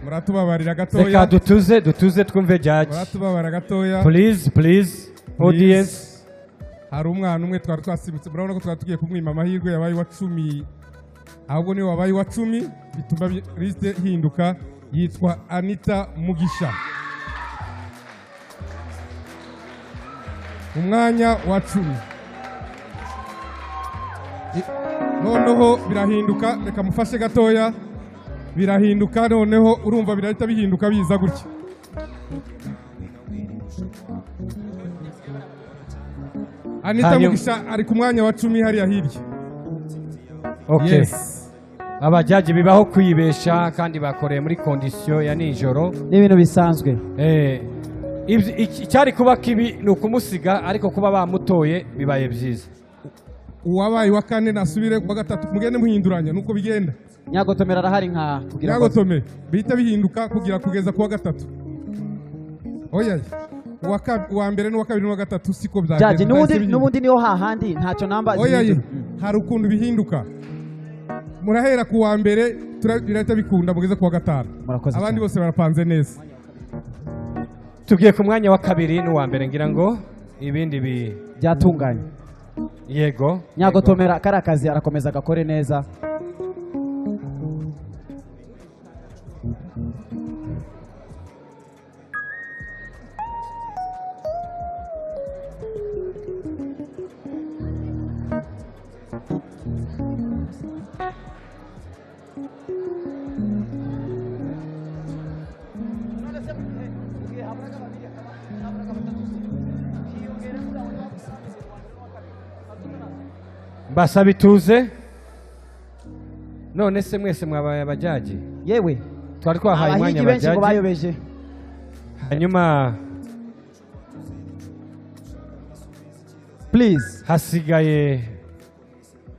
Muratubabarira gatoya. Reka dutuze, dutuze twumve judge. Muratubabarira gatoya. Please, please, audience. Hari umwana umwe twari twasimbutse. Murabona ko twari tugiye kumwima amahirwe. Yabaye uwa 10, ahubwo niwe wabaye uwa 10, bituma liste ihinduka. Yitwa Anita Mugisha, mu mwanya wa 10. Noneho birahinduka. Reka mufashe gatoya. Birahinduka noneho, urumva birahita bihinduka biza gutya. Anita Mugisha ari ku mwanya wa 10 hariya hirya. Okay. Yes. Aba judge, bibaho kwibesha, kandi bakoreye muri condition ya nijoro. Ni ibintu bisanzwe. Icyari kuba kibi ni ukumusiga, ariko kuba bamutoye bibaye byiza. Uwabaye uwa kane nasubire ku wa gatatu, mugende muhinduranya nuko bigenda. Nyagotomera arahari nka kugira ngo Nyagotome, bihita bihinduka kugira kugeza ku wa gatatu. Oya, uwa mbere n'uwa kabiri n'uwa gatatu siko byagenze. Judge, n'ubundi Byahise bihinduka. N'ubundi niho hahandi, ntacyo namba Oya ye, zihindura. hari ukuntu bihinduka. Murahera ku wa mbere, birahita bikunda mugeze ku wa gatanu. Murakoze Abandi cyane. bose barapanze neza. Tugiye ku mwanya wa kabiri n'uwa mbere, ngira ngo ibindi bi Byatunganye. Yego. Nyagotomera kariya kazi arakomeza agakore neza. Mbasaba ituze. None se mwese mwabaye aba judge? Yewe. Twari twahaye umwanya Abahigi benshi ngo aba judge. bayobeje. Hanyuma Please. hasigaye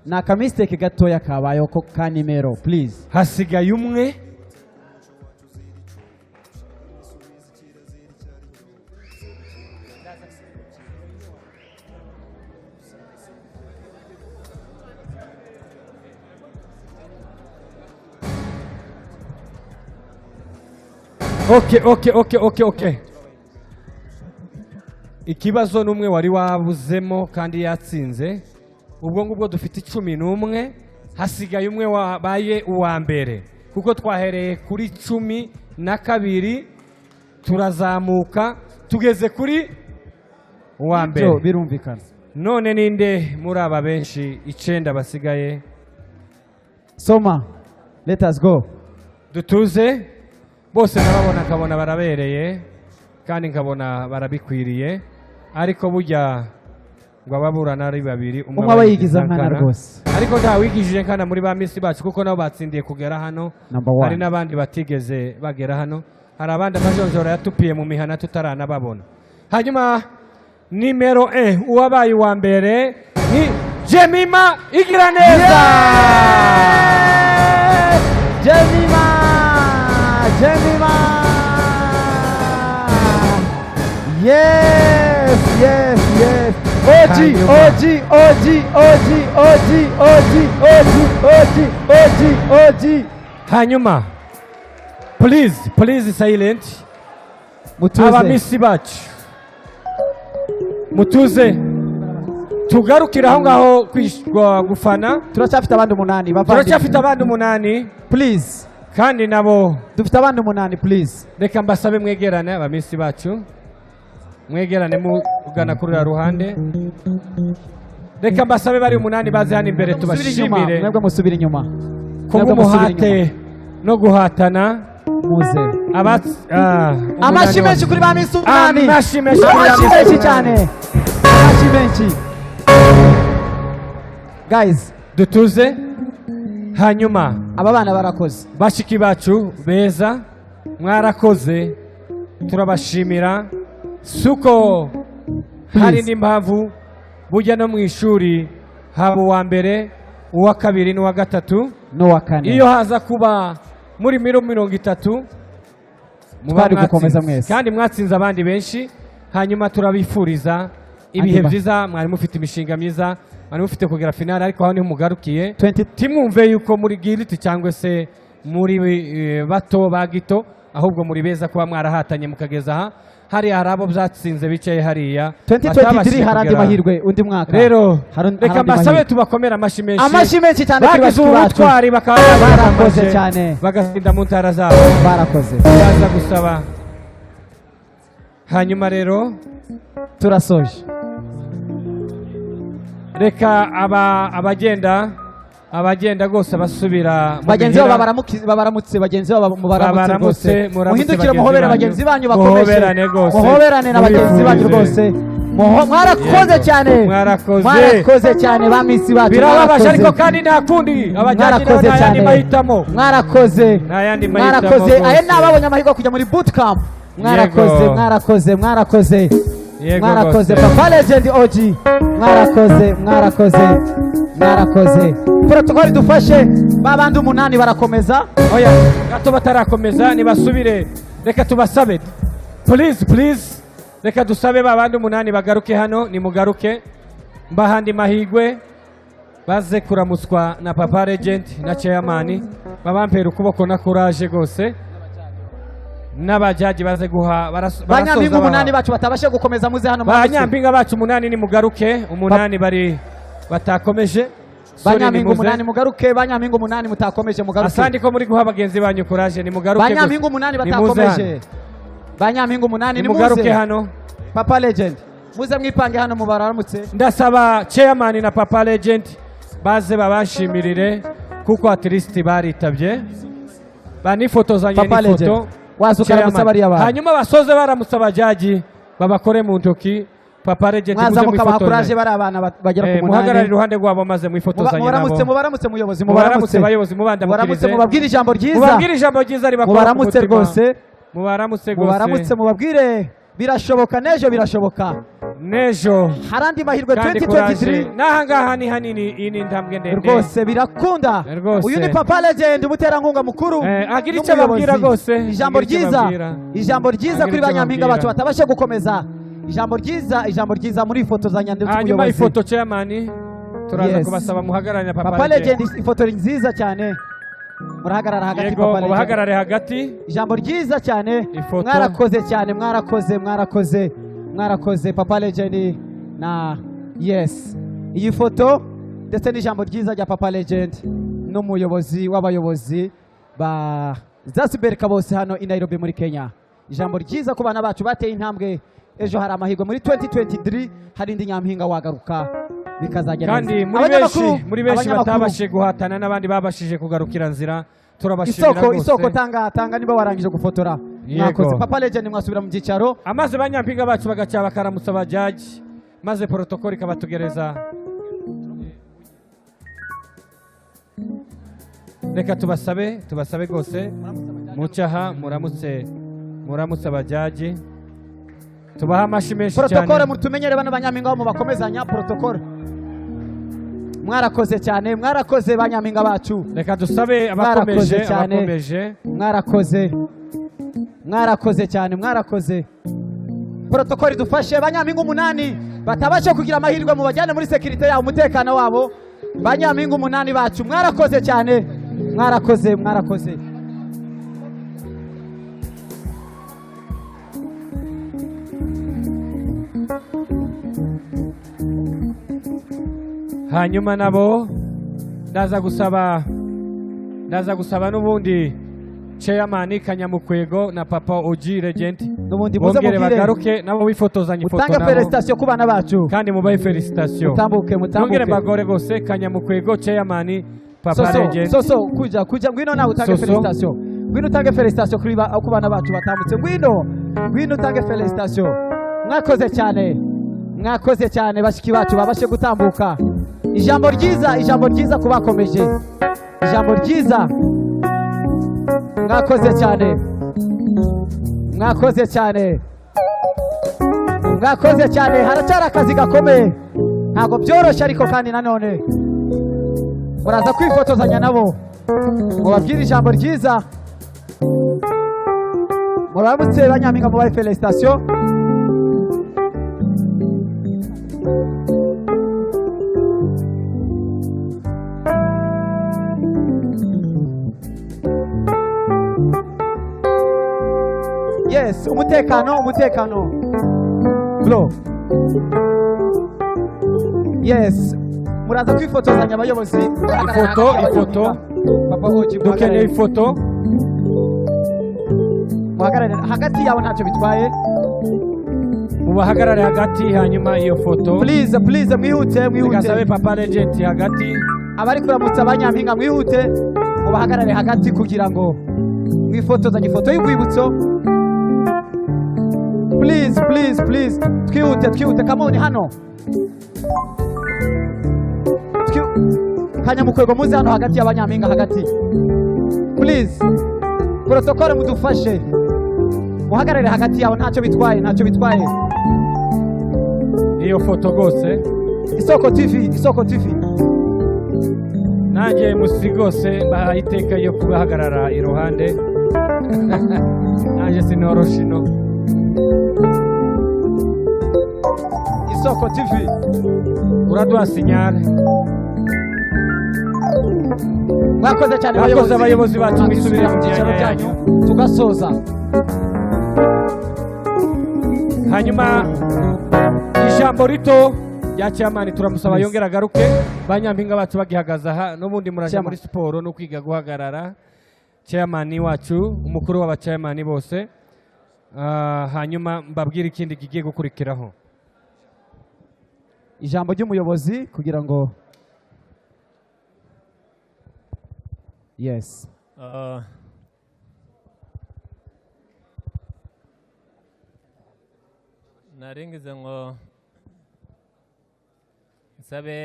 Ni aka mistake gatoya kabayeho ko ka nimero, please. Hasigaye umwe. Okay. Ikibazo n'umwe wari wabuzemo kandi yatsinze. Ubwo ngubwo dufite 11, hasigaye umwe wabaye uwa mbere, kuko twahereye kuri 12 turazamuka tugeze kuri uwa mbere. Byo birumvikana. None ninde muri aba benshi icyenda basigaye? Soma, let us go. Dutuze. Bose ndababona, nkabona barabereye kandi nkabona barabikwiriye, ariko burya ngo ababurana ari babiri Umwe aba yigiza nkana rwose. Ariko nta wigishije nkana muri ba miss bacu, kuko nabo batsindiye kugera hano. Number one. Hari n'abandi batigeze bagera hano, hari abandi amajonjora yatupiye mu mihana tutaranababona. Hanyuma nimero 1, uwabaye uwa mbere ni Jemima Igiraneza. Jemima, Jemima, yes. OG. Hanyuma. OG, OG, OG, OG, OG, OG, OG, OG, OG. Hanyuma please, please, silent. Mutuze. Aba miss bacu, mutuze, tugarukire aho ngaho gufana. Turacyafite abandi umunani, bavandimwe. Turacyafite abandi umunani. Please. Kandi nabo Dufite abandi umunani, please. Reka mbasabe mwegerane. Aba miss bacu, mwegerane mugana kuri uriya ruhande. Reka mbasabe bari umunani baze hano imbere. Musubire inyuma. Tubashimire Mwebwe musubire inyuma. Mwebwe musubire kubw'umuhate inyuma. no guhatana. Muze. Umunani Amashyi menshi kuri ba miss umunani. Amashyi menshi kuri ba Amashyi miss menshi umunani. cyane, amashyi menshi, guys. Dutuze. Hanyuma Aba bana barakoze. bashiki bacu beza, mwarakoze, turabashimira. Suko hari Please. n'impamvu burya no mu ishuri haba uwa mbere, uwa kabiri n'uwa gatatu. N'uwa kane. Iyo haza kuba muri 30 muba Twari gukomeza mwatsinze. mwese. Kandi mwatsinze abandi benshi. Hanyuma turabifuriza ibihe Andi byiza. Mwari mufite imishinga myiza, mwari mufite kugera finale, ariko aho niho mugarukiye. 20 Timwumve yuko muri guilty cyangwa se Muri bato ba gito, ahubwo muri beza kuba mwarahatanye mukageza aha. Hariya hari abo byatsinze bicaye hariya 2023 batabashije hari andi kugera. mahirwe undi mwaka. Rero Hari reka andi mbasabe mahirwe. tubakomere amashyi menshi. Amashyi menshi cyane kuri Bagize bashiki bacu. ubutwari, bakaba Barakoze bariyamamaje, cyane. bagatsinda mu ntara zabo. Barakoze. Baza gusaba hanyuma rero Turasoje. Reka aba abagenda rwose basubira mu Bagenzi babo mihira. babaramutse, bagenzi babo mubaramutse Babaramutse, rwose. muramutse Muhindukire bagenzi muhobere banyu. bagenzi banyu bakomeje. Muhoberane rwose. Muhoberane na bagenzi banyu Mubifurize. rwose. Mwarakoze Yego. cyane. Mwarakoze. Mwarakoze cyane ba miss bacu. Birababaje, Mwarakoze. ariko kandi nta kundi, abajyanye nabo Mwarakoze nta yandi cyane. mahitamo. Mwarakoze. Nta yandi mahitamo Mwarakoze. Aya rwose. ni ababonye amahirwe yo kujya muri bootcamp. Mwarakoze. Yego. Mwarakoze, mwarakoze. Yego Mwarakoze. rwose. Papa Legend OG, mwarakoze, mwarakoze, mwarakoze. Protocol dufashe, ba bandi umunani barakomeza. Oya, gato, batarakomeza nibasubire. Reka tubasabe, please, please, reka dusabe ba bandi umunani bagaruke hano. Nimugaruke mbahandi mahigwe baze kuramutswa na Papa Legend na chairman, babampera ukuboko na courage rwose, n'abajaji baze guha Ba nyampinga barasoza umunani baha. bacu batabashe gukomeza, muze hano Ba muramutse. nyampinga bacu umunani, nimugaruke. Umunani bari batakomeje. Ba Sorry, nyampinga nimuze. umunani mugaruke, ba nyampinga umunani mutakomeje mugaruke. Asandi ko muri guha bagenzi banyu courage, nimugaruke Ba gusa. nyampinga umunani Nimuze batakomeje, hano. ba nyampinga umunani Nimugaruke nimuze. hano. Papa Legend, muze mwipange hano mubaramutse. Ndasaba chairman na Papa Legend baze babashimirire kuko at least baritabye, banifotozanye Papa n'ifoto. Legend, waza ukaramutsa Chairman. bariya bantu. Hanyuma basoze baramutsa abajaji, babakore mu ntoki. Papa Legend, Mwaza muze mukabaha mwifotozanye. courage bari abana bagera ku Muhagarare munani. iruhande rwabo maze mwifotozanye Mubaramutse. nabo. Mubaramutse muyobozi. Mubaramutse Mubaramutse. bayobozi, Mubaramutse. mubandamukirize. Mubabwire ijambo ryiza. Mubabwire ijambo ryiza ribakora ku Mubaramutse mutima. rwose. Mubaramutse Mubaramutse. rwose. Mubabwire birashoboka, n'ejo birashoboka. N'ejo. Hari andi mahirwe. Kandi courage. 2023. N'aha ngaha ni hanini, iyi ni intambwe ndende. Rwose birakunda. Rwose. Uyu ni Papa Legend, umuterankunga mukuru Agira icyo n'umuyobozi. ababwira rwose. Ijambo Agira icyo ryiza. ababwira. Ijambo ryiza Agira kuri icyo ba nyampinga ababwira. bacu batabashe gukomeza. Ijambo ryiza, ijambo ryiza, murifotozanya ndetse Hanyuma umuyobozi. ifoto, chairman, turaza Yes. kubasaba muhagarare na Papa Papa Legend. Legend, ifoto ni nziza cyane, murahagarara hagati. Yego. Papa Legend. Mubahagarare hagati. Ijambo ryiza cyane. Ifoto. Mwarakoze cyane, mwarakoze, mwarakoze, mwarakoze. Papa Legend na, yes, iyi foto ndetse n'ijambo ryiza rya Papa Legend n'umuyobozi w'abayobozi ba Zanzibar bose hano i Nairobi muri Kenya. Ijambo ryiza ku bana bacu bateye intambwe. Ejo hari amahirwe, muri 2023 hari indi nyampinga, wagaruka bikazagera Kandi neza. muri benshi, Abanyamakuru, muri benshi abanyamakuru. batabashije guhatana n'abandi babashije kugarukira nzira, turabashimira Isoko, rwose. isoko, tanga, tanga niba warangije gufotora. Yego. Mwakoze. Papa Legend, mwasubira mu byicaro. Amaze banyampinga bacu bagaca bakaramutsa abajaji, maze protocol ikabatugereza. Reka tubasabe, tubasabe rwose mucaha muramutse, muramutse abajaji, tubahe amashyi menshi Protocole, cyane. mutumenyere bano banyampinga bo mubakomezanya protocole. Mwarakoze cyane, mwarakoze banyampinga bacu. Reka dusabe Mwarakoze abakomeje, cyane. abakomeje. Mwarakoze, mwarakoze cyane, mwarakoze. Protocole dufashe banyampinga umunani batabasha kugira amahirwe, mubajyane muri sécurité yabo, umutekano wabo. Banyampinga umunani bacu, mwarakoze cyane, mwarakoze, mwarakoze. Hanyuma nabo ndaza gusaba n'ubundi chairman Kanyamukwego na Papa OG Legend N'ubundi muze bongere mubwire. bagaruke nabo bifotozanye ifoto Mutange nabo. félicitation ku bana bacu. Kandi mubahe félicitation. Mutambuke, Nongere mutambuke. mbagore rwose, Kanyamukwego chairman, Papa Soso, Legend. Soso, kuja, kuja, ngwino nawe utange Soso. félicitation. Ngwino utange félicitation ku bana bacu batambutse. Ngwino, ngwino utange félicitation. Mwakoze cyane, mwakoze cyane bashiki bacu babashe gutambuka. Ijambo ryiza, ijambo ryiza kubakomeje, ijambo ryiza. Mwakoze cyane, mwakoze cyane, mwakoze cyane. Haracyari akazi gakomeye, ntabwo byoroshye, ariko kandi nanone muraza kwifotozanya nabo, mubabwire ijambo ryiza, muramutse banyampinga, mubahe félicitation. Yes, umutekano, umutekano, bro. Yes, muraza kwifotozanya abayobozi. Ifoto, ifoto. Papa Oji, Dukeneye muhagarare. ifoto. Muhagarare hagati yabo, ntacyo bitwaye. Mubahagarare hagati, hanyuma iyo foto. Please, please, mwihute, mwihute. Gasabe Papa Legend hagati. Abari kuramutsa abanyampinga, mwihute mubahagarare hagati kugira ngo mwifotozanye ifoto y'urwibutso. Please, please, please, twihute, twihute. Come on, hano. Kanyamukwego, muze hano hagati y'abanyampinga hagati, please. Protocole, mudufashe, muhagarare hagati yabo, ntacyo bitwaye, ntacyo bitwaye. Iyo foto rwose. Isoko TV, Isoko TV. Nanjye musi rwose bahaye iteka yo kubahagarara iruhande, nanjye sinoroshe ino. Isoko TV. Uraduha signal. Mwakoze cyane. Mwakoze abayobozi bacu, mwisubire mu byicaro myanya byanyu, tugasoza. Hanyuma ijambo rito rya chairman, turamusaba Yes. yongera agaruke. Banyampinga bacu bagihagaze aha, n'ubundi muraje Chairman. muri siporo no kwiga guhagarara. Chairman wacu, umukuru w'abachairman bose. Hanyuma mbabwire ikindi kigiye gukurikiraho. Ijambo ry'umuyobozi kugira ngo, yes. Naringize ngo nsabe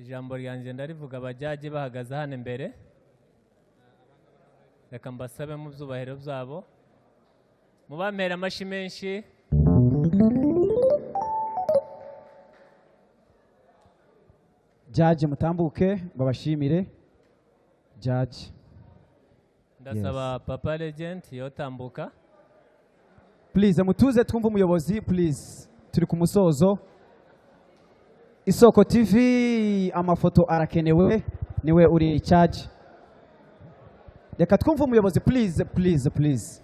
ijambo ryanjye, ndarivuga abajaji bahagaze hano imbere. Reka mbasabe mu byubahiro byabo mubampera amashyi menshi. Judge, mutambuke babashimire, judge. Ndasaba Papa Legend yotambuka. Please, mutuze twumve umuyobozi, please, turi ku musozo. Isoko TV, amafoto arakenewe, niwe uri charge. Reka twumve umuyobozi, please, please, please,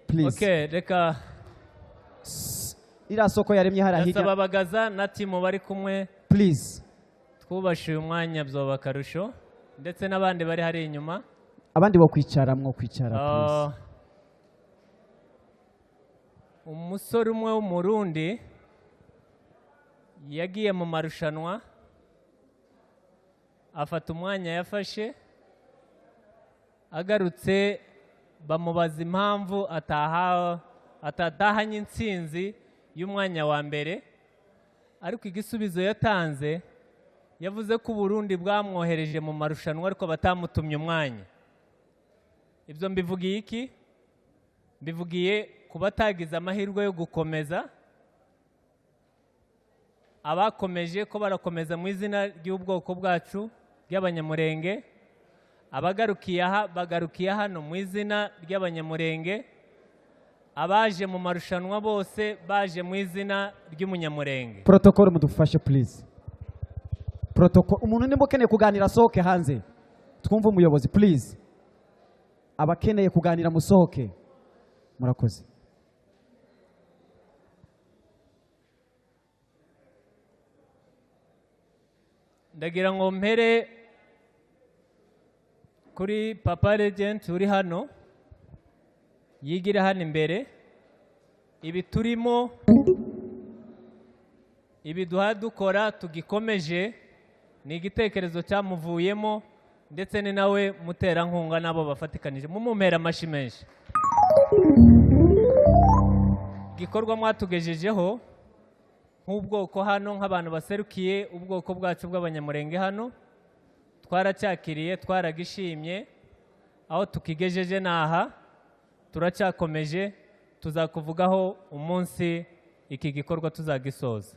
please. Okay, reka Iriya soko yaremye hariya ndasaba hirya. Abagaza na team bari kumwe, Please. twubashe uyu mwanya, byoba akarusho, ndetse n'abandi bari hari inyuma. Abandi bo kwicara, mwo kwicara, please. Umusore umwe w'Umurundi yagiye mu marushanwa, afata umwanya yafashe, agarutse bamubaza impamvu atatahanye intsinzi y'umwanya wa mbere, ariko igisubizo yatanze, yavuze ko Uburundi bwamwohereje mu marushanwa ariko batamutumye umwanya. Ibyo mbivugiye iki? Mbivugiye ku batagize amahirwe yo gukomeza, abakomeje ko barakomeza mu izina ry'ubwoko bwacu ry'Abanyamurenge, abagarukiye aha bagarukiye hano mu izina ry'Abanyamurenge, abaje mu marushanwa bose baje mu izina ry'Umunyamurenge. Protocol, mudufashe, please. Protocol, umuntu nimba ukeneye kuganira asohoke hanze, twumve umuyobozi, please. Abakeneye kuganira musohoke, murakoze. Ndagira ngo mpere kuri Papa Legend uri hano, yigire hano imbere. Ibi turimo, ibi duha dukora tugikomeje, ni igitekerezo cyamuvuyemo, ndetse ni nawe muterankunga n'abo bafatikanije. Mumumpera amashyi menshi. Igikorwa mwatugejejeho nk'ubwoko hano, nk'abantu baserukiye ubwoko bwacu bw'Abanyamurenge hano, twaracyakiriye, twaragishimye. Aho tukigejeje ni aha, turacyakomeje, tuzakuvugaho umunsi iki gikorwa tuzagisoza.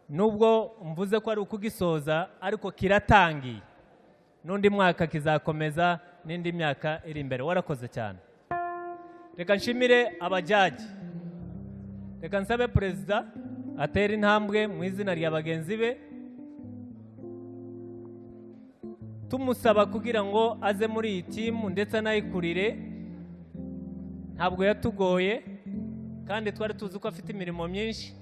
Nubwo mvuze ko ari ukugisoza, ariko kiratangiye, n'undi mwaka kizakomeza, n'indi myaka iri imbere. Warakoze cyane. Reka nshimire abajaji. Reka nsabe perezida atere intambwe mu izina rya bagenzi be. Tumusaba kugira ngo aze muri iyi team ndetse anayikurire, ntabwo yatugoye, kandi twari tuzi ko afite imirimo myinshi.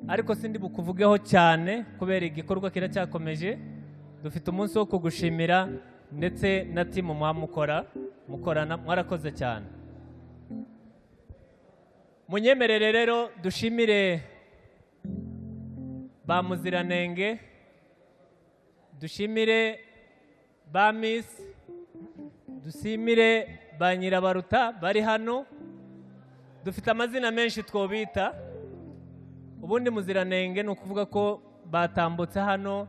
Ariko sindi bukuvugeho cyane kubera igikorwa kiracyakomeje. Dufite umunsi wo kugushimira ndetse na team muha mukorana, mwarakoze cyane. Munyemerere rero dushimire ba muziranenge, dushimire ba miss, dushimire ba nyirabaruta bari hano. Dufite amazina menshi twobita. Ubundi muziranenge ni ukuvuga ko batambutse hano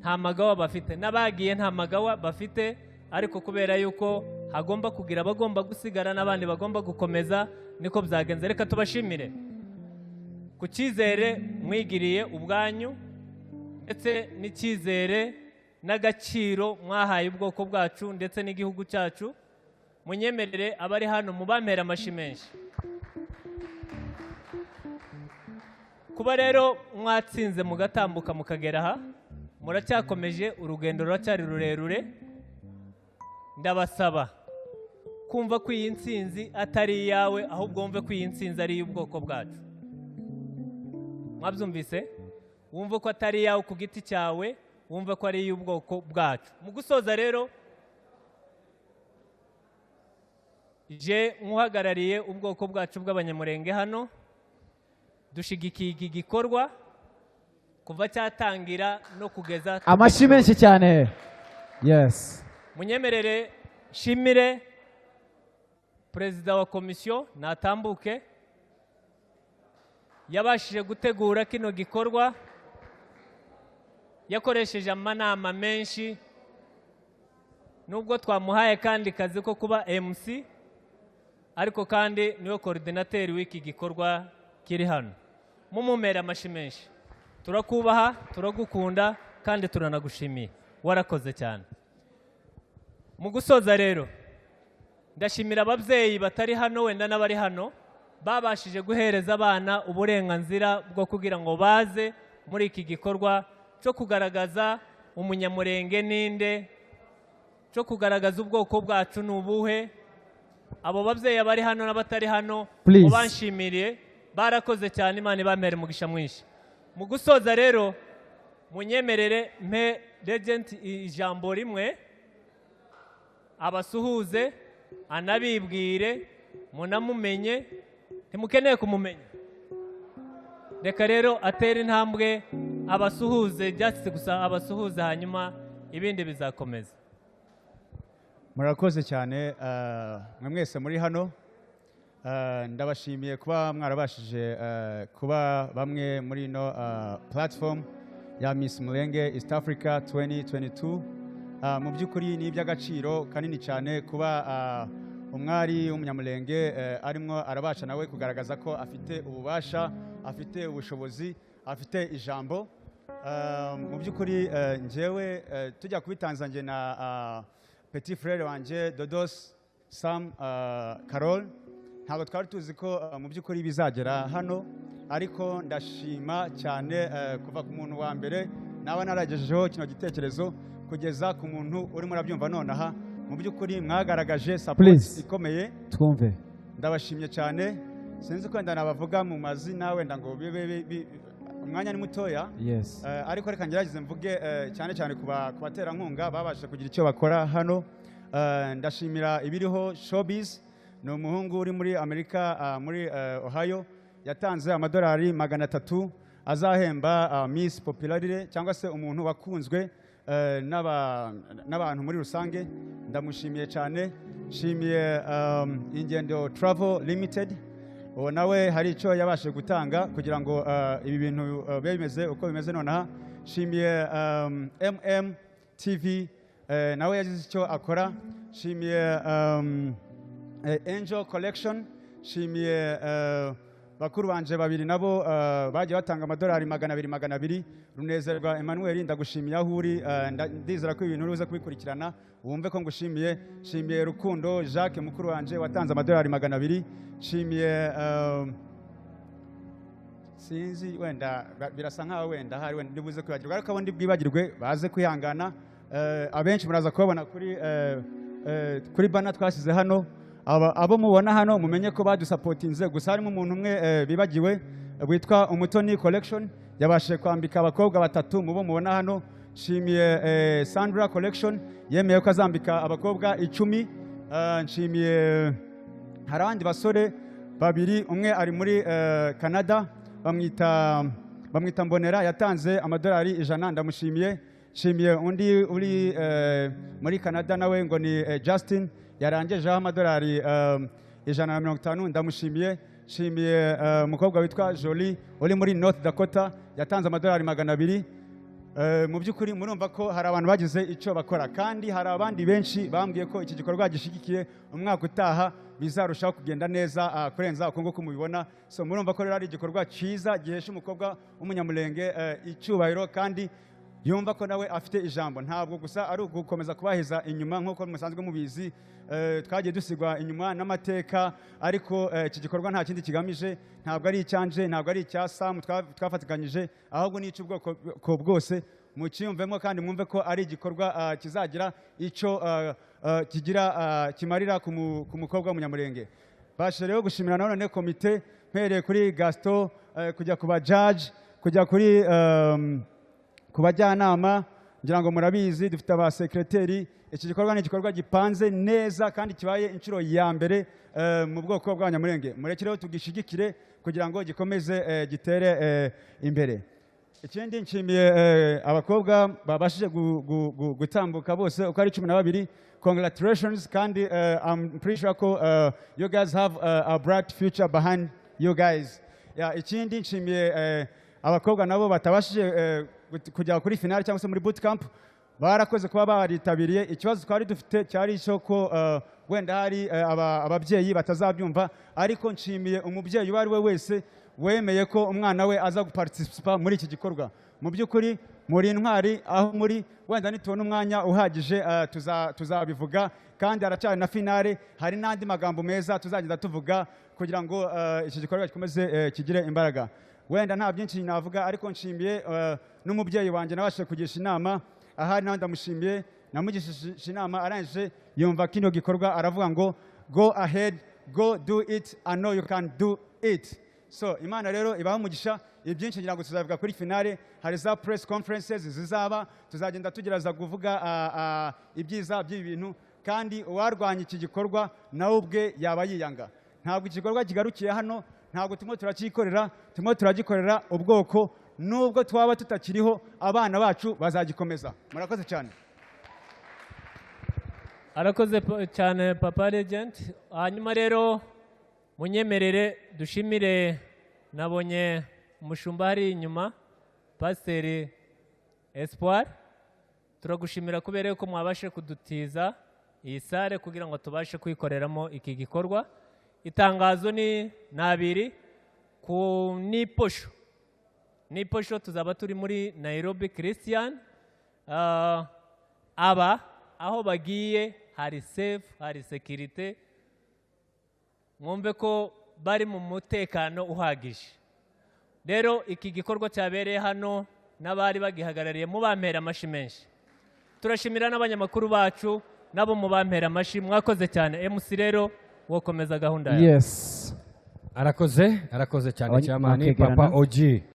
nta magawa bafite, n'abagiye nta magawa bafite, ariko kubera yuko hagomba kugira abagomba gusigara n'abandi bagomba gukomeza, niko byagenze. Reka tubashimire ku cyizere mwigiriye ubwanyu, ndetse n'icyizere n'agaciro mwahaye ubwoko bwacu ndetse n'igihugu cyacu. Munyemerere abari hano mubampera amashyi menshi. Kuba rero mwatsinze mugatambuka mukagera aha, muracyakomeje, urugendo ruracyari rurerure. Ndabasaba kumva ko iyi nsinzi atari iyawe, ahubwo wumve ko iyi nsinzi ari iy'ubwoko bwacu. Mwabyumvise? Wumve ko atari iyawe ku giti cyawe, wumve ko ari iy'ubwoko bwacu. Mu gusoza rero, je nk'uhagarariye ubwoko bwacu bw'Abanyamurenge hano, dushigikiye iki gikorwa kuva cyatangira no kugeza. Amashyi menshi cyane, yes. Munyemerere nshimire perezida wa komisiyo natambuke, yabashije gutegura kino gikorwa, yakoresheje amanama menshi, nubwo twamuhaye kandi kazi ko kuba MC, ariko kandi niwe coordinateur w'iki gikorwa kiri hano. Mumumera amashyi menshi. Turakubaha, turagukunda kandi turanagushimiye, warakoze cyane. Mu gusoza rero, ndashimira ababyeyi batari hano wenda n'abari hano babashije guhereza abana uburenganzira bwo kugira ngo baze muri iki gikorwa cyo kugaragaza Umunyamurenge ninde, cyo kugaragaza ubwoko bwacu ni ubuhe. Abo babyeyi abari hano n'abatari hano, Please. mubanshimiriye, barakoze cyane, Imana ibamere umugisha mwinshi. Mu gusoza rero, munyemerere mpe Legend ijambo rimwe, abasuhuze, anabibwire, munamumenye. Ntimukeneye kumumenya. Reka rero atere intambwe abasuhuze, just gusa abasuhuze, hanyuma ibindi bizakomeza. Murakoze cyane, mwe mwese muri hano. Ndabashimiye kuba mwarabashije kuba bamwe muri ino platform ya Miss Mulenge East Africa 2022. Mu by'ukuri ni iby'agaciro kanini cyane kuba umwari w'Umunyamulenge arimo arabasha nawe kugaragaza ko afite ububasha, afite ubushobozi, afite ijambo. Mu by'ukuri njyewe tujya kubitanza njye na petit frère wanjye Dodos Sam Carol, ntabwo twari tuzi ko mu by'ukuri bizagera hano. Ariko ndashima cyane kuva ku muntu wa mbere naba naragejejeho kino gitekerezo kugeza ku muntu urimo urabyumva nonaha. Mu by'ukuri mwagaragaje support Please. ikomeye. Twumve. Ndabashimye cyane. Sinzi ko wenda nabavuga mu mazina, wenda ngo bibe umwanya ni mutoya. Ariko reka ngerageze mvuge cyane cyane ku baterankunga babashije kugira icyo bakora hano. Ndashimira Ibiriho Showbiz, ni umuhungu uri muri Amerika, muri Ohio, yatanze amadolari 300 azahemba Miss Popularity cyangwa se umuntu wakunzwe n'abantu muri rusange. Ndamushimiye cyane. Nshimiye Ingendo Travel Limited, uwo nawe hari icyo yabashije gutanga kugira ngo ibi bintu bibe bimeze uko bimeze nonaha. Nshimiye TV, nawe yagize icyo akora. Nshimiye Angel Collection. Nshimiye bakuru banje babiri nabo bagiye batanga amadolari 200 200. Runezerwa Emmanuel, ndagushimiye aho uri, ndizera ko ibintu uri kubikurikirana, wumve ko ngushimiye. Nshimiye Rukundo Jacques, mukuru wanje, watanze amadolari 200. Nshimiye sinzi wenda birasa nkaho wenda hari wenda ndibuze kwibagirwa, ariko abo ndi bwibagirwe baze kwihangana. Abenshi muraza kubabona kuri banner twashyize hano. Abo mubona hano mumenye ko badusupportinze. Gusa harimo umuntu umwe bibagiwe, witwa Umutoni Collection, yabashije kwambika abakobwa batatu mu bo mubona hano. Nshimiye Sandra Collection, yemeye ko azambika abakobwa 10. Nshimiye, hari abandi basore babiri, umwe ari muri Canada, bamwita Mbonera, yatanze amadolari 100, ndamushimiye. Nshimiye undi uri muri Canada nawe, ngo ni Justin, yarangejeho amadolari 150, ndamushimiye. Nshimiye umukobwa witwa Jolie uri muri North Dakota, yatanze amadolari 200. Mu by'ukuri murumva ko hari abantu bagize icyo bakora, kandi hari abandi benshi bambwiye ko iki gikorwa gishyigikiye, umwaka utaha bizarushaho kugenda neza kurenza uko nguko mubibona. So murumva ko rero ari igikorwa cyiza gihesha umukobwa w'Umunyamulenge icyubahiro, kandi yumva ko nawe afite ijambo. Ntabwo gusa ari ugukomeza kubaheza inyuma nk'uko musanzwe mubizi, twagiye dusigwa inyuma n'amateka. Ariko iki gikorwa nta kindi kigamije, ntabwo ari icyanje, ntabwo ari icya Samu twafatikanyije, ahubwo ni icy'ubwoko bwose. Mucyiyumvemo kandi mwumve ko ari igikorwa kizagira icyo kigira kimarira ku mukobwa w'Umunyamurenge. Bashe rero gushimira nanone komite, mpereye kuri Gaston, kujya ku ba judge, kujya ku bajyanama. Ngira ngo murabizi, dufite abasekreteri. Iki gikorwa ni igikorwa gipanze neza kandi kibaye inshuro ya mbere mu bwoko bw'Abanyamurenge. Mureke rero tugishigikire kugira ngo gikomeze gitere imbere. Ikindi, nshimiye abakobwa babashije gutambuka bose uko ari 12. Congratulations, kandi I'm pretty sure ko you guys have a bright future behind you guys. Yeah, ikindi nshimiye abakobwa nabo batabashije kujya kuri finale cyangwa se muri boot camp, barakoze kuba baritabiriye. Ikibazo twari dufite cyari icyo ko wenda hari ababyeyi batazabyumva, ariko nshimiye umubyeyi uwo ari we wese wemeye ko umwana we aza guparticipa muri iki gikorwa. Mu by'ukuri muri intwari aho muri. Wenda nitubona umwanya uhagije tuzabivuga, kandi haracyari na finale, hari n'andi magambo meza tuzagenda tuvuga kugira ngo iki gikorwa gikomeze kigire imbaraga. Wenda nta byinshi navuga, ariko nshimiye n'umubyeyi wanjye nabashije kugisha inama. Ahari nawe ndamushimiye, namugishije inama, arangije yumva kino gikorwa, aravuga ngo "Go ahead, go do it, I know you can do it." So Imana rero ibaha umugisha. Ibyinshi ngira ngo tuzavuga kuri finale, hari za press conferences zizaba, tuzagenda tugerageza kuvuga ibyiza by'ibi bintu. Kandi uwarwanya iki gikorwa nawe ubwe yaba yiyanga. Ntabwo igikorwa kigarukiye hano, ntabwo turimo turacyikorera, turimo turagikorera ubwoko. Nubwo twaba tutakiriho, abana bacu bazagikomeza. Murakoze cyane. Arakoze cyane Papa Legend. Hanyuma rero munyemerere dushimire, nabonye umushumba hari inyuma, Pasiteri Espoir, turagushimira kubera yuko mwabashe kudutiza iyi salle kugira ngo tubashe kwikoreramo iki gikorwa. Itangazo ni abiri ku niposho. Niposho tuzaba turi muri Nairobi Christian. Aba aho bagiye hari safe, hari sécurité, mwumve ko bari mu mutekano uhagije. Rero iki gikorwa cyabereye hano n'abari bagihagarariye, mubampera amashyi menshi. Turashimira n'abanyamakuru bacu, nabo mubampera amashyi, mwakoze cyane. MC, rero wokomeza gahunda yawe. Yes. Arakoze, arakoze cyane. Abanya- Cyamani. bakegerana. Papa OG.